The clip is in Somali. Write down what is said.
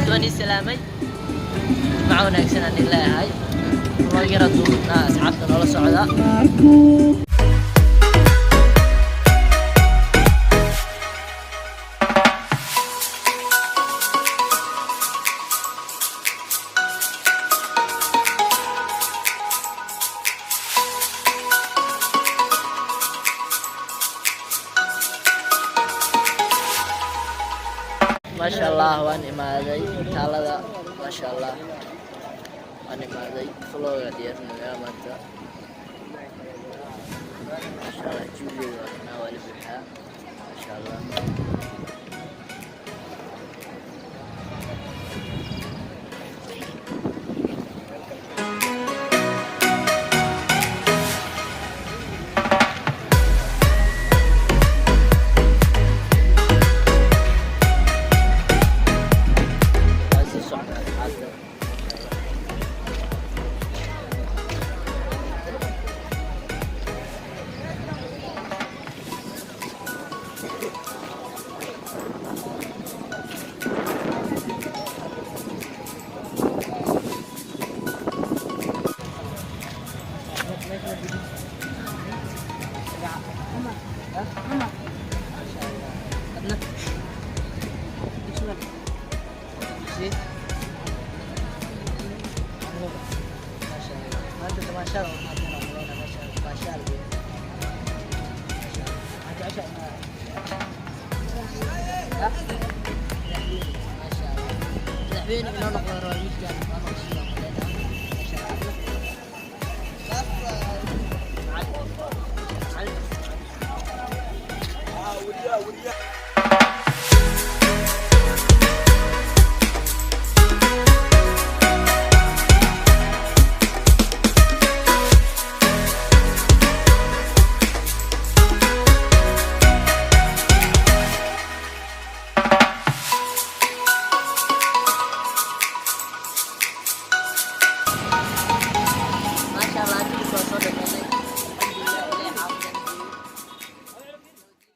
Asxaabta, waan ii salaamay. Jimco wanaagsan aan idin leeyahay. Vlog yara duubnaa, asxaabta noola socda. Maasha Allah, waan imaaday taalada. Maasha Allah, waan imaaday. Vloga diyaarinayaa maanta. Maasha Allah, jawigeeda waa kanaa, waa la buuxaa. Maasha Allah. Waa sii socdaa, asxaabta. Maasha Allah. Adna? Si? Maasha Allah. Maanta tamaashaad oo maadana oo maleyna meesha baashaal weyn. Maasha Allah. Maxaa jeceshahay Ha? Madaxweyne. Maasha Allah. Madaxweyne inoo noqdo rabaa wiilkan, waa maqsuud oo maleyna. Maasha Allah. Macallin. Macallin.